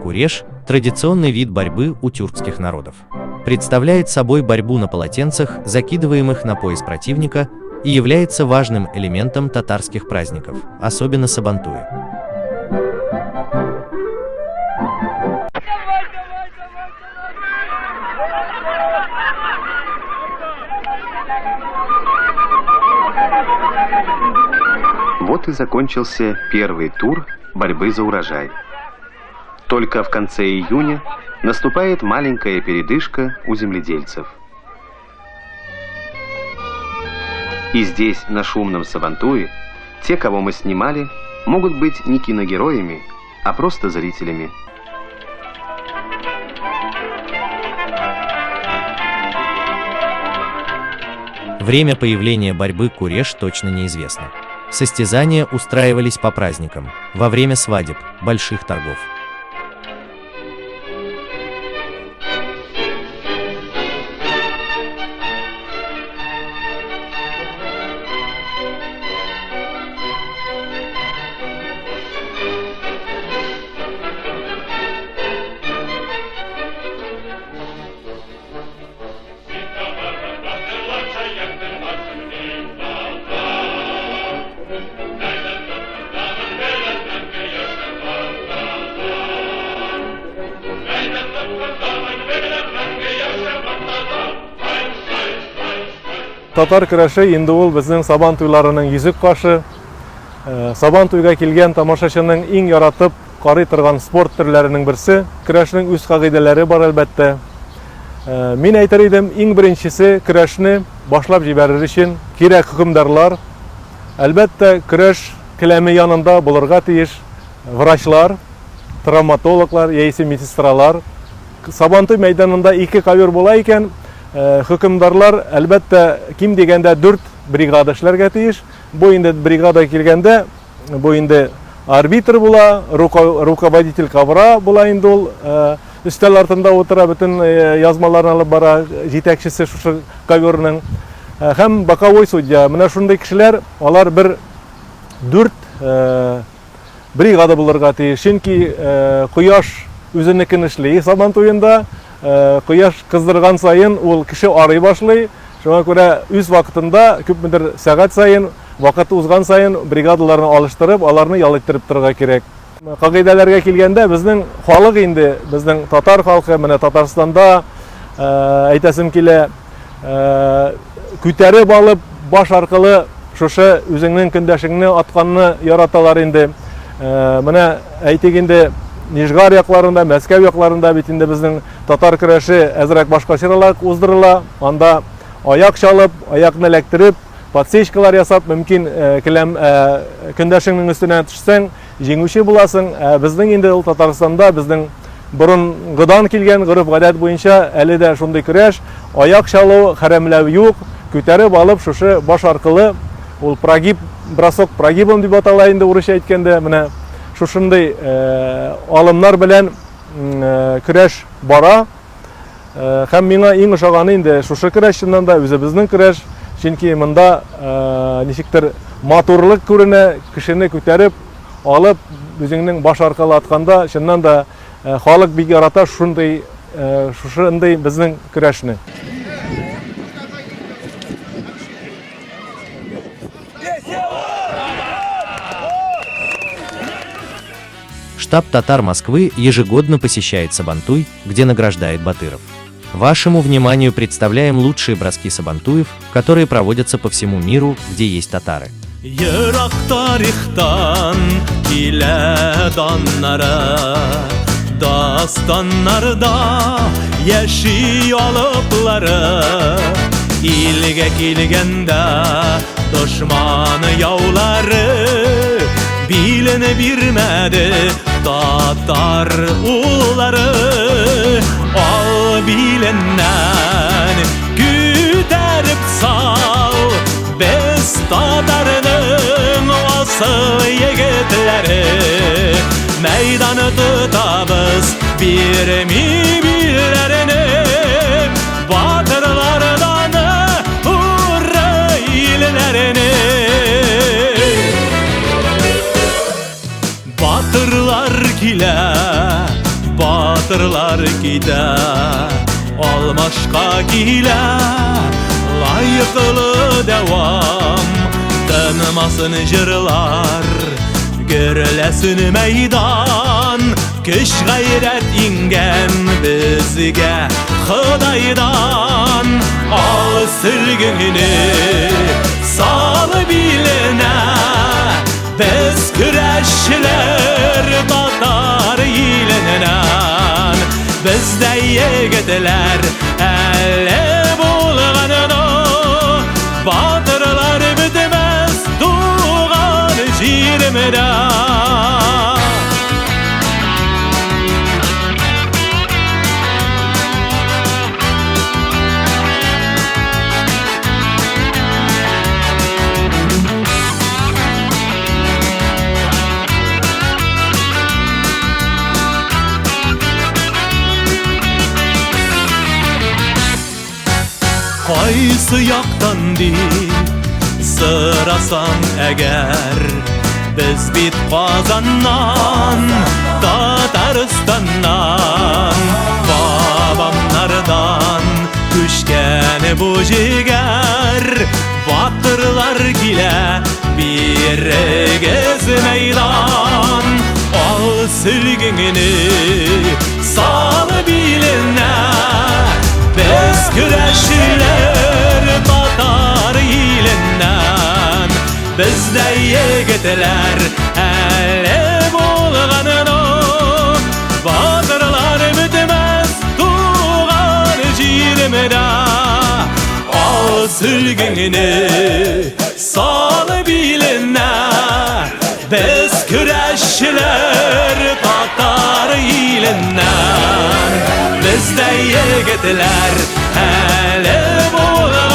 Куреш – традиционный вид борьбы у тюркских народов. Представляет собой борьбу на полотенцах, закидываемых на пояс противника, и является важным элементом татарских праздников, особенно Сабантуя. Вот и закончился первый тур борьбы за урожай. Только в конце июня наступает маленькая передышка у земледельцев. И здесь, на шумном Сабантуе, те, кого мы снимали, могут быть не киногероями, а просто зрителями. Время появления борьбы куреш точно неизвестно. Состязания устраивались по праздникам, во время свадеб, больших торгов. Татар көрәше инде ул безнең Сабан туйларының йөзек кашы. Сабан туйга килгән тамашачының иң яратып карый торган спорт төрләренең берсе. Көрәшнең үз кагыйдәләре бар, әлбәттә. Мин әйтер идем, иң беренчесе көрәшне башлап җибәрер өчен кирәк хөкемдарлар. Әлбәттә, көрәш келәме янында булырга тиеш врачлар, травматологлар яисә медсестралар. Сабантуй мәйданында ике ковер була икән, хөкемдарлар, әлбәттә, ким дигәндә 4 бригада эшләргә тиеш. Бу инде бригада килгәндә, бу инде арбитр була, руководитель ковра була инде ул, өстәл артында утыра, бөтен язмаларны алып бара, җитәкчесе шушы коверның. Һәм боковой судья. Менә шундый кешеләр, алар бер 4 бригада булырга тиеш. Чөнки кояш үзенекен эшли Сабан туенда. Кояш кыздырган саен ул кеше арый башлый. Шуңа күрә үз вакытында, күпмедер сәгать саен, вакыт узган саен бригадаларны алыштырып, аларны ял иттереп торырга кирәк. Кагыйдәләргә килгәндә, безнең халык инде, безнең татар халкы, менә Татарстанда, әйтәсем килә, күтәреп алып, баш аркылы шушы үзеңнең көндәшеңне атканны яраталар инде. Менә әйтик инде, Нижгар якларында, Мәскәү якларында бит инде безнең татар көрәше әзрәк башкачарак уздырыла. Анда аяк чалып, аякны эләктереп, подсечкалар ясап, мөмкин, келәм, көндәшеңнең өстенә төшсәң, җиңүче буласың. Ә безнең инде ул Татарстанда безнең борынгыдан килгән гореф-гадәт буенча әле дә шундый көрәш, аяк чалу, хәрәмләү юк, күтәреп алып шушы баш аркылы ул прогиб, бросок прогибом дип атала инде урысча әйткәндә, менә шушындый алымнар белән көрәш бара. Һәм миңа иң ошаганы инде шушы көрәш, чыннан да үзебезнең көрәш, чөнки монда ничектер матурлык күренә, кешене күтәреп алып үзеңнең баш аркылы атканда, чыннан да халык бик ярата шушындый безнең көрәшне. Штаб татар Москвы ежегодно посещает Сабантуй, где награждает батыров. Вашему вниманию представляем лучшие броски сабантуев, которые проводятся по всему миру, где есть татары. Ерак тарихтан килә даннары, дастаннарда яши алыплары. Илгә килгәндә дошман яулары, билен бирмәде татар уллары. Ал биленнән күтәреп сал, без татарның асыл егетләре. Мәйданы тотабыз, бирми билләрне, батырлардан уры илләрне. Батырлар китә, алмашка килә лаеклы дәвам. Тынмасын җырлар, гөрләсен мәйдан, көч гайрәт иңгән безгә Ходайдан. Ал сөлгеңне сал биленә, без көрәшчеләр татар иленнән. Бездә егетләр әле булганына, батырлар бетмәс туган җиремдә. Кайсы яктан дип сорасаң әгәр, без бит Казаннан, Татарстаннан, бабамнардан күчкән бу җегәр. Батырлар килә, бирегез мәйдан. Ал сөлгеңне сал биленә, без көрәшчеләр татар иленнән. Бездә егетләр әле булганына, батырлар бетмәс туган җиремдә. Ал сөлгеңне сал биленә, без көрәшчеләр татар иленнән. Бездә егетләр әле булганына,